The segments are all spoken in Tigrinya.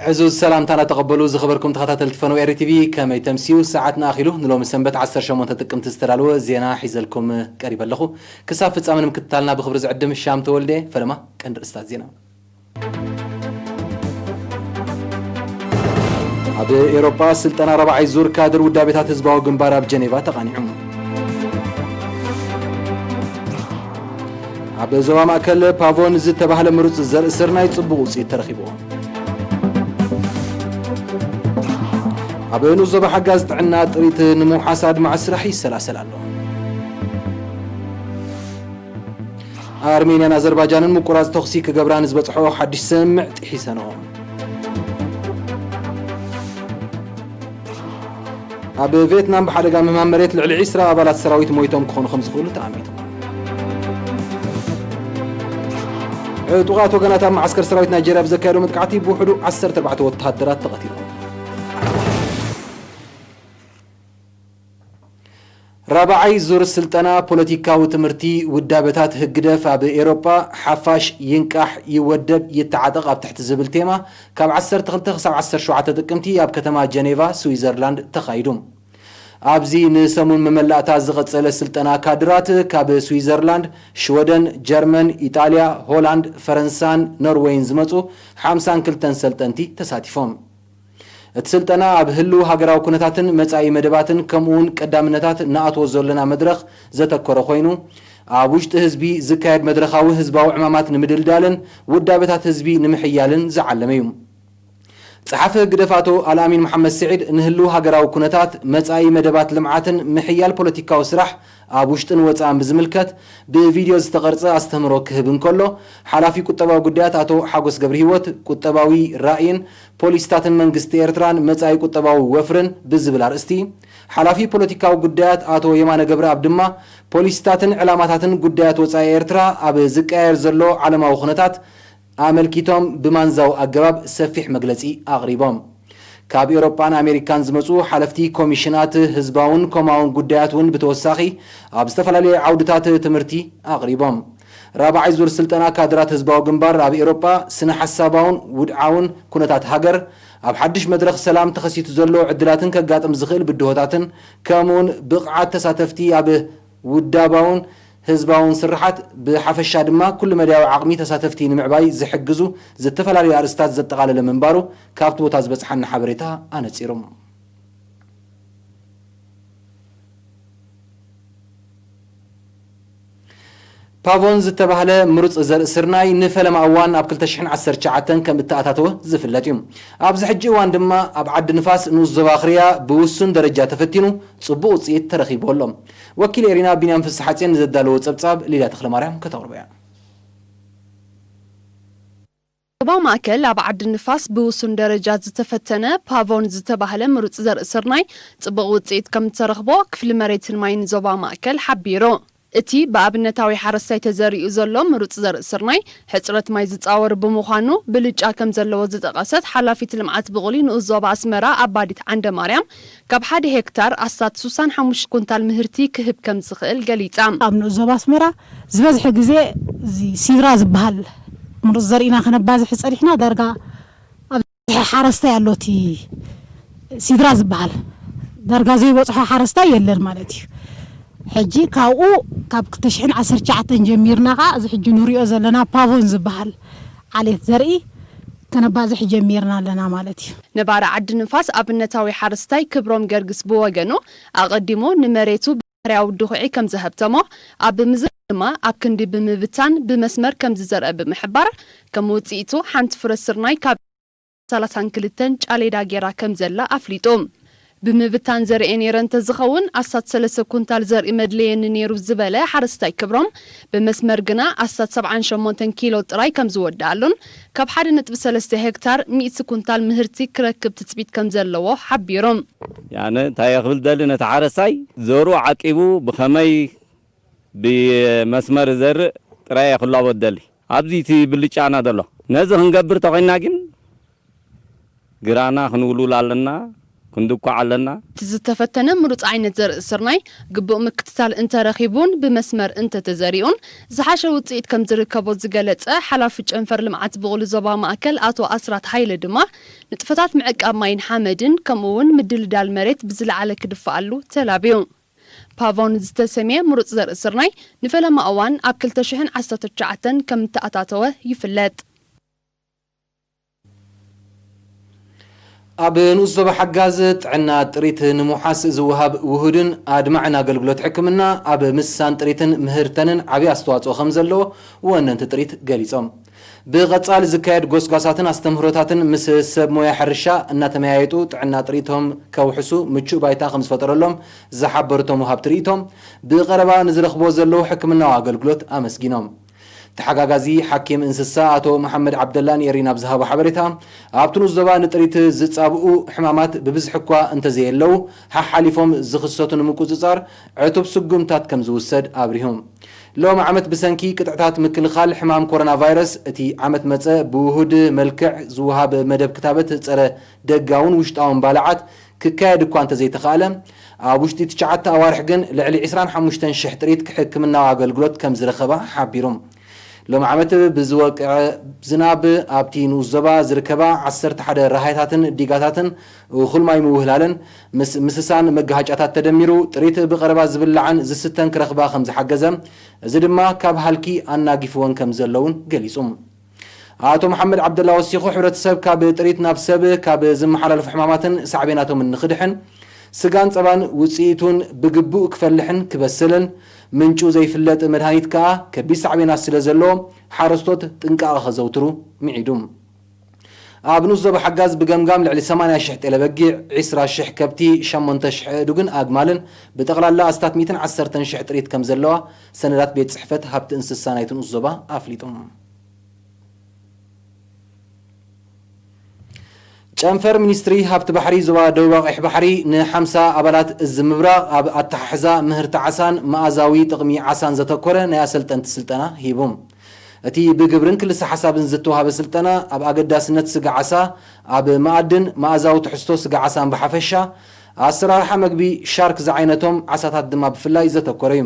ሕዙዝ ሰላምታና ተቐበሉ ዝኸበርኩም ተኸታተልቲ ፈነው ኤሪ ቲቪ፣ ከመይ ተምስዩ? ሰዓትና ኣኺሉ ንሎሚ ሰንበት ዓሰርተ ሸሞንተ ጥቅምቲ ዝተዳለወ ዜና ሒዘልኩም ቀሪበ ኣለኹ። ክሳብ ፍጻመ ንምክትታልና ብኽብሪ ዝዕድም ሻም ተወልደ። ፈለማ ቀንዲ ርእስታት ዜና። ኣብ ኤውሮጳ ስልጠና ራብዓይ ዙር ካድር ውዳቤታት ህዝባዊ ግንባር ኣብ ጀኔቫ ተቓኒዑ። ኣብ ዞባ ማእከል ፓቮን ዝተባህለ ምሩጽ ዘርኢ ስርናይ ጽቡቕ ውጽኢት ተረኺብዎ። ኣብ ንኡስ ዞባ ሓጋዝ ጥዕና ጥሪት ንምውሓስ ኣድማዒ ስራሕ ይሰላሰል ኣሎ። ኣርሜንያን ኣዘርባጃንን ምቁራጽ ተኹሲ ክገብራ ንዝበጽሖ ሓድሽ ስምምዕ ጥሒሰንኦ። ኣብ ቪየትናም ብሓደጋ ምህማም መሬት ልዕሊ ዕስራ ኣባላት ሰራዊት ሞይቶም ክኾኑ ከም ዝኽእሉ ተኣሚቱ። ዕጡቓት ወገናት ኣብ መዓስከር ሰራዊት ናይጄርያ ብዘካየዶ መጥቃዕቲ ብውሕዱ ዓሰርተ ኣርባዕተ ወተሃደራት ተቐቲሎም። ራብዓይ ዙር ስልጠና ፖለቲካዊ ትምህርቲ ውዳበታት ህግደፍ ኣብ ኤሮጳ፣ ሓፋሽ ይንቃሕ፣ ይወደብ፣ ይተዓጠቕ ኣብ ትሕቲ ዝብል ቴማ ካብ ዓሰርተ ክልተ ክሳብ ዓሰርተ ሸውዓተ ጥቅምቲ ኣብ ከተማ ጀኔቫ ስዊዘርላንድ ተኻይዱ። ኣብዚ ንሰሙን መመላእታ ዝቐጸለ ስልጠና ካድራት ካብ ስዊዘርላንድ፣ ሽወደን፣ ጀርመን፣ ኢጣልያ፣ ሆላንድ፣ ፈረንሳን ኖርወይን ዝመጹ ሓምሳን ክልተን ሰልጠንቲ ተሳቲፎም። እቲ ስልጠና ኣብ ህልው ሃገራዊ ኩነታትን መጻኢ መደባትን ከምኡውን ቀዳምነታት ንኣትዎ ዘሎና መድረኽ ዘተኮረ ኮይኑ፣ ኣብ ውሽጢ ህዝቢ ዝካየድ መድረኻዊ ህዝባዊ ዕማማት ንምድልዳልን ውዳበታት ህዝቢ ንምሕያልን ዝዓለመ እዩ። ጸሓፊ ህግደፍ ኣቶ ኣልኣሚን መሓመድ ስዒድ ንህልው ሃገራዊ ኩነታት፣ መጻኢ መደባት ልምዓትን ምሕያል ፖለቲካዊ ስራሕ ኣብ ውሽጥን ወጻእን ብዝምልከት ብቪድዮ ዝተቐርጸ ኣስተምህሮ ክህብ እንከሎ፣ ሓላፊ ቁጠባዊ ጉዳያት ኣቶ ሓጎስ ገብረሂወት ቁጠባዊ ራእይን ፖሊሲታትን መንግስቲ ኤርትራን መጻኢ ቁጠባዊ ወፍርን ብዝብል ኣርእስቲ፣ ሓላፊ ፖለቲካዊ ጉዳያት ኣቶ የማነ ገብረኣብ ድማ ፖሊሲታትን ዕላማታትን ጉዳያት ወጻኢ ኤርትራ ኣብ ዝቀያየር ዘሎ ዓለማዊ ኩነታት ኣመልኪቶም ብማንዛዊ ኣገባብ ሰፊሕ መግለጺ ኣቕሪቦም። ካብ ኤውሮጳን ኣሜሪካን ዝመጹ ሓለፍቲ ኮሚሽናት ህዝባውን ኮማውን ጉዳያት እውን ብተወሳኺ ኣብ ዝተፈላለዩ ዓውድታት ትምህርቲ ኣቕሪቦም። ራብዓይ ዙር ስልጠና ካድራት ህዝባዊ ግንባር ኣብ ኤውሮጳ ስነ ሓሳባውን ውድዓውን ኩነታት ሃገር፣ ኣብ ሓድሽ መድረኽ ሰላም ተኸሲቱ ዘሎ ዕድላትን ከጋጥም ዝኽእል ብድሆታትን፣ ከምኡውን ብቕዓት ተሳተፍቲ ኣብ ውዳባውን ህዝባውን ስርሓት ብሓፈሻ ድማ ኩሉ መዳያዊ ዓቕሚ ተሳተፍቲ ንምዕባይ ዝሕግዙ ዝተፈላለዩ ኣርእስታት ዘጠቓለለ ምንባሩ ካብቲ ቦታ ዝበጽሓና ሓበሬታ ኣነጺሩ። ፓቮን ዝተባህለ ምሩጽ ዘርኢ ስርናይ ንፈለማ እዋን ኣብ ክልተ ሽሕን ዓሰርተ ትሽዓተን ከም እተኣታተወ ዝፍለጥ እዩ። ኣብዚ ሕጂ እዋን ድማ ኣብ ዓዲ ንፋስ ንኡስ ዞባ ኣኽርያ ብውሱን ደረጃ ተፈቲኑ ጽቡቕ ውጽኢት ተረኺቡ ኣሎ። ወኪል ኤሪና ቢንያም ፍስሓጽዮን ንዘዳለዎ ጸብጻብ ሊዳ ተኽለማርያም ከተቕርቦ እያ። ዞባ ማእከል ኣብ ዓዲ ንፋስ ብውሱን ደረጃ ዝተፈተነ ፓቮን ዝተባህለ ምሩጽ ዘርኢ ስርናይ ጽቡቕ ውጽኢት ከም እተረኽቦ ክፍሊ መሬትን ማይን ዞባ ማእከል ሓቢሩ። እቲ ብኣብነታዊ ሓረስታይ ተዘሪኡ ዘሎ ምሩጽ ዘርኢ ስርናይ ሕጽረት ማይ ዝጻወር ብምዃኑ ብልጫ ከም ዘለዎ ዝጠቐሰት ሓላፊት ልምዓት ብቑሊ ንኡስ ዞባ ኣስመራ ኣባዲት ዓንደ ማርያም፣ ካብ ሓደ ሄክታር ኣስታት ስሳን ሓሙሽተ ኩንታል ምህርቲ ክህብ ከም ዝኽእል ገሊጻ። ኣብ ንኡስ ዞባ ኣስመራ ዝበዝሐ ግዜ እዚ ሲድራ ዝበሃል ምሩጽ ዘርኢና ከነባዝሕ ጸኒሕና። ዳርጋ ኣብ ሓረስታይ ኣሎ እቲ ሲድራ ዝበሃል፣ ዳርጋ ዘይበጽሖ ሓረስታይ የለን ማለት እዩ። ሕጂ ካብኡ ካብ ክልተ ሽሕን ዓሰርተ ትሽዓተን ጀሚርና ኸዓ እዚ ሕጂ ንሪኦ ዘለና ፓቮን ዝበሃል ዓሌት ዘርኢ ከነባዝሕ ጀሚርና ኣለና ማለት እዩ። ነባሪ ዓዲ ንፋስ ኣብነታዊ ሓረስታይ ክብሮም ገርግስ ብወገኑ፣ ኣቐዲሙ ንመሬቱ ባህርያዊ ድኹዒ ከም ዘሀብተሞ፣ ኣብ ምዝራእ ድማ ኣብ ክንዲ ብምብታን ብመስመር ከም ዝዘርአ ብምሕባር፣ ከም ውጽኢቱ ሓንቲ ፍረ ስርናይ ካብ ሰላሳን ክልተን ጫሌዳ ጌራ ከም ዘላ ኣፍሊጡ። ብምብታን ዘርኤ ነይረ እንተዝኸውን ኣስታት ሰለስተ ኩንታል ዘርኢ መድለየኒ ነይሩ ዝበለ ሓረስታይ ክብሮም፣ ብመስመር ግና ኣስታት ሰብዓን ሸሞንተን ኪሎ ጥራይ ከም ዝወድኣሉን ካብ ሓደ ነጥቢ ሰለስተ ሄክታር ሚእቲ ኩንታል ምህርቲ ክረክብ ትጽቢት ከም ዘለዎ ሓቢሩ። ያነ እንታይ እየ ክብል ደሊ፣ ነቲ ሓረስታይ ዘርኡ ዓቂቡ ብኸመይ ብመስመር ዘርእ ጥራይ እየ ክላቦ ደሊ። ኣብዚ እቲ ብልጫና ዘሎ። ነዚ ክንገብር ተኾይና ግን ግራና ክንውልውል ኣለና። ክንድኳዕ ኣለና። እቲ ዝተፈተነ ምሩፅ ዓይነት ዘርኢ ስርናይ ግቡእ ምክትታል እንተረኺቡን ብመስመር እንተተዘሪኡን ዝሓሸ ውፅኢት ከም ዝርከቦ ዝገለፀ ሓላፊ ጨንፈር ልምዓት ብቑሊ ዞባ ማእከል ኣቶ ኣስራት ሃይለ ድማ ንጥፈታት ምዕቃብ ማይን ሓመድን ከምኡ እውን ምድልዳል መሬት ብዝለዓለ ክድፈኣሉ ተላብዩ። ፓቮን ዝተሰምየ ምሩፅ ዘርኢ ስርናይ ንፈለማ እዋን ኣብ ክልተ ሽሕን ዓሰርተ ትሽዓተን ከም እተኣታተወ ይፍለጥ። ኣብ ንኡስ ዞባ ሓጋዝ ጥዕና ጥሪት ንምውሓስ ዝወሃብ ውሁድን ኣድማዕን ኣገልግሎት ሕክምና ኣብ ምስሳን ጥሪትን ምህርተንን ዓብዪ ኣስተዋፅኦ ከም ዘለዎ ወነንቲ ጥሪት ገሊፆም። ብቐጻሊ ዝካየድ ጎስጓሳትን ኣስተምህሮታትን ምስ ሰብ ሞያ ሕርሻ እናተመያየጡ ጥዕና ጥሪቶም ከውሕሱ ምቹእ ባይታ ከም ዝፈጠረሎም ዝሓበሩ እቶም ወሃብቲ ርእይቶ፣ ብቐረባ ንዝረኽቦ ዘለዉ ሕክምናዊ ኣገልግሎት ኣመስጊኖም። ተሓጋጋዚ ሓኪም እንስሳ ኣቶ መሓመድ ዓብደላ ንኤሪና ኣብ ዝሃቦ ሓበሬታ፣ ኣብቲ ንኡስ ዞባ ንጥሪት ዝጻብኡ ሕማማት ብብዝሒ እኳ እንተዘየለዉ፣ ሓሓሊፎም ዝኽሰቱ ንምቁጽጻር ዕቱብ ስጉምታት ከም ዝውሰድ ኣብሪሁ። ሎም ዓመት ብሰንኪ ቅጥዕታት ምክልኻል ሕማም ኮሮና ቫይረስ፣ እቲ ዓመት መጸ ብውሁድ መልክዕ ዝወሃብ መደብ ክታበት ጸረ ደጋውን ውሽጣውን ባልዓት ክካየድ እኳ እንተዘይተኻእለ፣ ኣብ ውሽጢ ትሽዓተ ኣዋርሕ ግን ልዕሊ ዕስራን ሓሙሽተን ሽሕ ጥሪት ሕክምናዊ ኣገልግሎት ከም ዝረኸባ ሓቢሩ። ሎም ዓመት ብዝወቅዐ ዝናብ ኣብቲ ንኡስ ዞባ ዝርከባ ዓሰርተ ሓደ ራሃይታትን ዲጋታትን እኹል ማይ ምውህላለን ምስ ምስሳን መጋሃጫታት ተደሚሩ ጥሪት ብቐረባ ዝብላዕን ዝስተን ክረኽባ ከም ዝሓገዘ፣ እዚ ድማ ካብ ሃልኪ ኣናጊፍወን ከም ዘለውን ገሊጹ። ኣቶ መሓመድ ዓብደላ ወሲኹ፣ ሕብረተሰብ ካብ ጥሪት ናብ ሰብ ካብ ዝመሓላለፉ ሕማማትን ሳዕቤናቶምን ንኽድሕን፣ ስጋን ጸባን ውጽኢቱን ብግቡእ ክፈልሕን ክበስልን፣ ምንጩ ዘይፍለጥ መድሃኒት ከኣ ከቢድ ሳዕቤናት ስለ ዘለዎ፣ ሓረስቶት ጥንቃቐ ከዘውትሩ ምዒዱ። ኣብ ንኡስ ዞባ ሓጋዝ ብገምጋም ልዕሊ ሰማንያ ሽሕ ጤለ በጊዕ፣ ዕስራ ሽሕ ከብቲ፣ ሸሞንተ ሽሕ ኣእዱግን ኣግማልን ብጠቕላላ ኣስታት ሚእትን ዓሰርተን ሽሕ ጥሪት ከም ዘለዋ ሰነዳት ቤት ጽሕፈት ሃብቲ እንስሳ ናይቲ ንኡስ ዞባ ኣፍሊጡ። ጨንፈር ሚኒስትሪ ሃብቲ ባሕሪ ዞባ ደቡብ ኣቕይሕ ባሕሪ ንሓምሳ ኣባላት እዚ ምብራቕ ኣብ ኣተሓሕዛ ምህርቲ ዓሳን መኣዛዊ ጥቕሚ ዓሳን ዘተኮረ ናይ ኣሰልጠንቲ ስልጠና ሂቡ። እቲ ብግብርን ክልሰ ሓሳብን ዝተዋህበ ስልጠና ኣብ ኣገዳስነት ስጋ ዓሳ፣ ኣብ መኣድን መኣዛዊ ትሕዝቶ ስጋ ዓሳን ብሓፈሻ፣ ኣሰራርሓ መግቢ ሻርክ ዝዓይነቶም ዓሳታት ድማ ብፍላይ ዘተኮረ እዩ።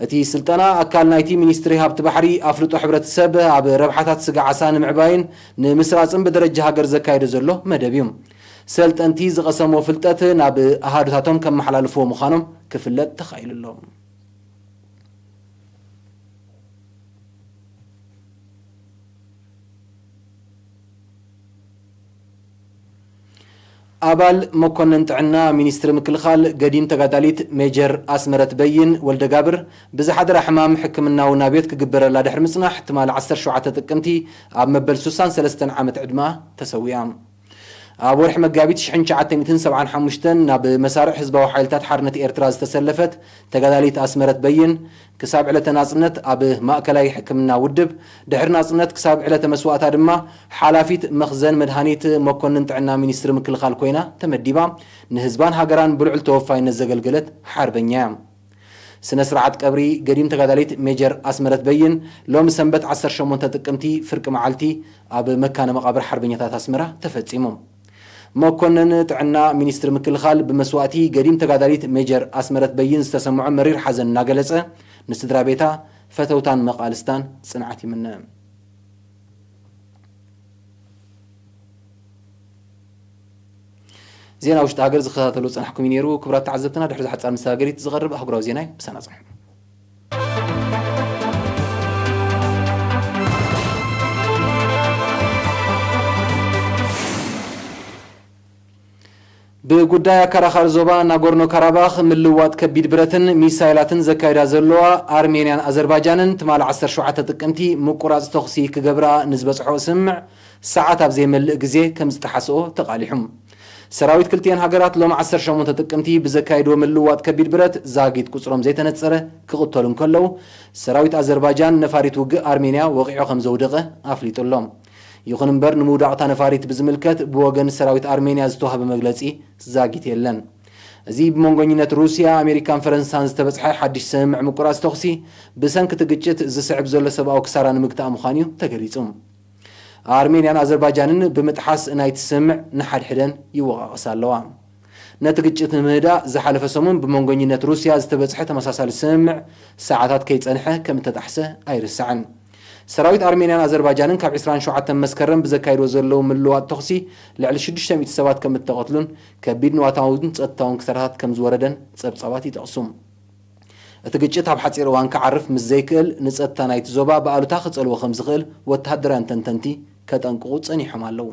እቲ ስልጠና ኣካል ናይቲ ሚኒስትሪ ሃብቲ ባሕሪ ኣፍልጦ ሕብረተሰብ ኣብ ረብሓታት ስጋ ዓሳ ንምዕባይን ንምስራጽን ብደረጃ ሃገር ዘካየዶ ዘሎ መደብ እዩ። ሰልጠንቲ ዝቐሰምዎ ፍልጠት ናብ ኣሃዱታቶም ከመሓላልፍዎ ምዃኖም ክፍለጥ ተኻኢሉ ኣሎ። ኣባል መኮንን ጥዕና ሚኒስትሪ ምክልኻል ገዲም ተጋዳሊት ሜጀር ኣስመረት በይን ወልደጋብር ብዝሓደራ ሕማም ሕክምናዊ ናብዮት ክግበረላ ድሕሪ ምጽናሕ፣ ትማሊ ዓሰርተ ሸውዓተ ጥቅምቲ ኣብ መበል ሱሳን ሰለስተን ዓመት ዕድመኣ ተሰዊኣ። ኣብ ወርሒ መጋቢት ሽሕን ትሽዓተ ሚእትን ሰብዓን ሓሙሽተን ናብ መሳርዕ ህዝባዊ ሓይልታት ሓርነት ኤርትራ ዝተሰለፈት ተጋዳሊት ኣስመረት በይን፣ ክሳብ ዕለተ ናጽነት ኣብ ማእከላይ ሕክምና ውድብ፣ ድሕሪ ናጽነት ክሳብ ዕለተ መስዋእታ ድማ ሓላፊት መኽዘን መድሃኒት መኮንን ጥዕና ሚኒስትሪ ምክልኻል ኮይና ተመዲባ፣ ንህዝባን ሃገራን ብልዑል ተወፋይነት ዘገልገለት ሓርበኛ እያ። ስነ ስርዓት ቀብሪ ገዲም ተጋዳሊት ሜጀር ኣስመረት በይን ሎሚ ሰንበት ዓሰርተ ሸሞንተ ጥቅምቲ ፍርቂ መዓልቲ ኣብ መካነ መቓብር ሓርበኛታት ኣስመራ ተፈጺሙ። መኮንን ጥዕና ሚኒስትሪ ምክልኻል ብመስዋእቲ ገዲም ተጋዳሊት ሜጀር ኣስመረት በይን ዝተሰምዖ መሪር ሓዘን እናገለጸ፣ ንስድራ ቤታ፣ ፈተውታን መቓልስታን ጽንዓት ይምነ። ዜና ውሽጢ ሃገር ዝከታተሉ ጸናሕኩም እዩ ነይሩ። ክቡራት ተዓዘብትና፣ ድሕሪ ዝሓጻር መሰጋገሪት ዝቐርብ ኣህጉራዊ ዜና እዩ። ምሳና ጽንሑ። ብጉዳይ ኣከራኻሪ ዞባ ናጎርኖ ካራባኽ ምልዋጥ ከቢድ ብረትን ሚሳይላትን ዘካይዳ ዘለዋ ኣርሜንያን ኣዘርባጃንን ትማሊ ዓሰርተ ሸውዓተ ጥቅምቲ ምቁራጽ ተኹሲ ክገብራ ንዝበጽሖ ስምምዕ ሰዓት ኣብ ዘይመልእ ግዜ ከም ዝጠሓስኦ ተቓሊሑ። ሰራዊት ክልቲኤን ሃገራት ሎም ዓሰርተ ሸሞንተ ጥቅምቲ ብዘካየድዎ ምልዋጥ ከቢድ ብረት ዛጊት ቁጽሮም ዘይተነጸረ ክቕተሉ እንከለዉ፣ ሰራዊት ኣዘርባጃን ነፋሪት ውግእ ኣርሜንያ ወቒዑ ከም ዘውደቐ ኣፍሊጡ ኣሎ። ይኹን እምበር፣ ንምውዳቕታ ነፋሪት ብዝምልከት ብወገን ሰራዊት ኣርሜንያ ዝተዋህበ መግለጺ ዛጊት የለን። እዚ ብመንጎኝነት ሩስያ፣ ኣሜሪካን ፈረንሳን ዝተበጽሐ ሓድሽ ስምምዕ ምቁራጽ ተኹሲ፣ ብሰንኪ እቲ ግጭት ዝስዕብ ዘሎ ሰብኣዊ ክሳራ ንምግታእ ምዃኑ እዩ ተገሊጹ። ኣርሜንያን ኣዘርባጃንን ብምጥሓስ ናይቲ ስምምዕ ንሓድሕደን ይወቓቐሳ ኣለዋ። ነቲ ግጭት ንምህዳእ ዝሓለፈ ሰሙን ብመንጎኝነት ሩስያ ዝተበጽሐ ተመሳሳሊ ስምምዕ ሰዓታት ከይጸንሐ ከም እተጣሕሰ ኣይርሳዕን። ሰራዊት ኣርሜንያን ኣዘርባጃንን ካብ ዕስራን ሸውዓተን መስከረም ብዘካይድዎ ዘለዉ ምልዋጥ ተኹሲ ልዕሊ ሽዱሽተ ሚእቲ ሰባት ከም እተቐትሉን ከቢድ ንዋታውን ጸጥታውን ክሳራታት ከም ዝወረደን ጸብጻባት ይጠቕሱ። እቲ ግጭት ኣብ ሓጺር እዋን ክዓርፍ ምስ ዘይክእል ንጸጥታ ናይቲ ዞባ ብኣሉታ ክጸልዎ ከም ዝኽእል ወተሃደራውያን ተንተንቲ ከጠንቅቑ ጸኒሖም ኣለዉ።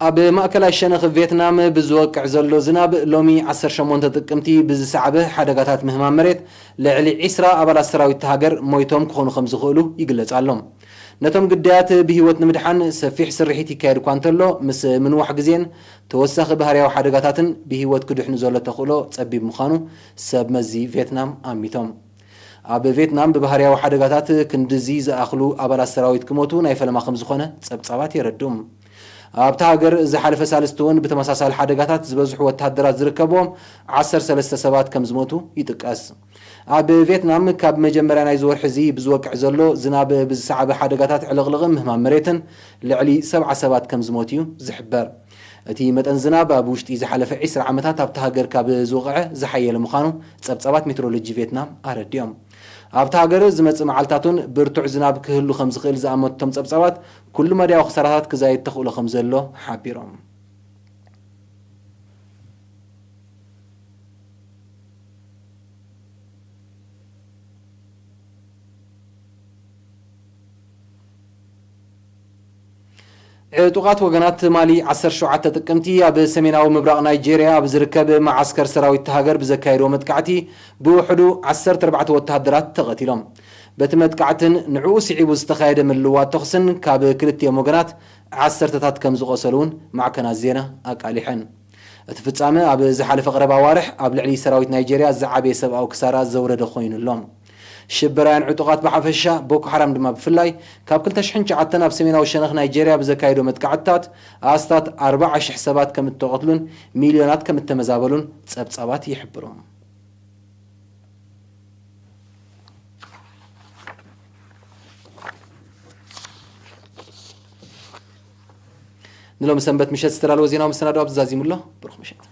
ኣብ ማእከላይ ሸነኽ ቬትናም ብዝወቅዕ ዘሎ ዝናብ ሎሚ ዓሰርተ ሸሞንተ ጥቅምቲ ብዝሰዓበ ሓደጋታት ምህማም መሬት ልዕሊ ዒስራ ኣባላት ሰራዊት ሃገር ሞይቶም ክኾኑ ከም ዝኽእሉ ይግለጽ ኣሎ። ነቶም ግዳያት ብህይወት ንምድሓን ሰፊሕ ስርሒት ይካየድ እኳ እንተሎ፣ ምስ ምንዋሕ ግዜን ተወሳኺ ባህርያዊ ሓደጋታትን ብህይወት ክድሕኑ ዘሎ ተኽእሎ ጸቢብ ምዃኑ ሰብ መዚ ቬትናም ኣሚቶም። ኣብ ቬትናም ብባህርያዊ ሓደጋታት ክንድዚ ዝኣኽሉ ኣባላት ሰራዊት ክሞቱ ናይ ፈለማ ከም ዝኾነ ጸብጻባት የረድኡ። ኣብታ ሃገር ዝሓለፈ ሳልስቲ እውን ብተመሳሳሊ ሓደጋታት ዝበዝሑ ወተሃደራት ዝርከብዎም ዓሰርተ ሰለስተ ሰባት ከም ዝሞቱ ይጥቀስ። ኣብ ቬትናም ካብ መጀመርያ ናይዚ ወርሒ እዚ ብዝወቅዕ ዘሎ ዝናብ ብዝሰዓበ ሓደጋታት ዕልቕልቕን ምህማም መሬትን ልዕሊ ሰብዓ ሰባት ከም ዝሞቱ እዩ ዝሕበር። እቲ መጠን ዝናብ ኣብ ውሽጢ ዝሓለፈ ዒስራ ዓመታት ኣብታ ሃገር ካብ ዝወቕዐ ዝሓየለ ምዃኑ ጸብጻባት ሜትሮሎጂ ቬትናም ኣረዲኦም። ኣብታ ሃገር ዝመጽእ መዓልታቱን ብርቱዕ ዝናብ ክህሉ ከም ዝኽእል ዝኣመቶም ጸብጻባት፣ ኩሉ መዳያዊ ክሳራታት ክዛየድ ተኽእሎ ከም ዘሎ ሓቢሮም። ዕጡቓት ወገናት ትማሊ ዓሰርተ ሸውዓተ ጥቅምቲ ኣብ ሰሜናዊ ምብራቕ ናይጄርያ ኣብ ዝርከብ መዓስከር ሰራዊት ሃገር ብዘካየድዎ መጥቃዕቲ ብውሕዱ ዓሰርተ ኣርባዕተ ወተሃደራት ተቐቲሎም። በቲ መጥቃዕትን ንዕኡ ስዒቡ ዝተኻየደ ምልዋጥ ተኹስን ካብ ክልቲኦም ወገናት ዓሰርተታት ከም ዝቖሰሉ እውን ማዕከናት ዜና ኣቃሊሐን። እቲ ፍጻመ ኣብ ዝሓለፈ ቀረባ ኣዋርሕ ኣብ ልዕሊ ሰራዊት ናይጄርያ ዝዓበየ ሰብኣዊ ክሳራ ዘውረደ ኮይኑ ኣሎ። ሽበራውያን ዕጡቓት ብሓፈሻ፣ ቦኮ ሓራም ድማ ብፍላይ፣ ካብ ክልተ ሽሕን ትሽዓተን ኣብ ሰሜናዊ ሸነኽ ናይጄርያ ብዘካየዶ መጥቃዕትታት ኣስታት ኣርባዓ ሽሕ ሰባት ከም እተቐትሉን ሚልዮናት ከም እተመዛበሉን ጸብጻባት ይሕብሩ። ንሎሚ ሰንበት ምሸት ዝተዳለወ ዜናዊ መሰናዶ ኣብዚ ዛዚሙ ኣሎ። ብሩኽ ምሸት።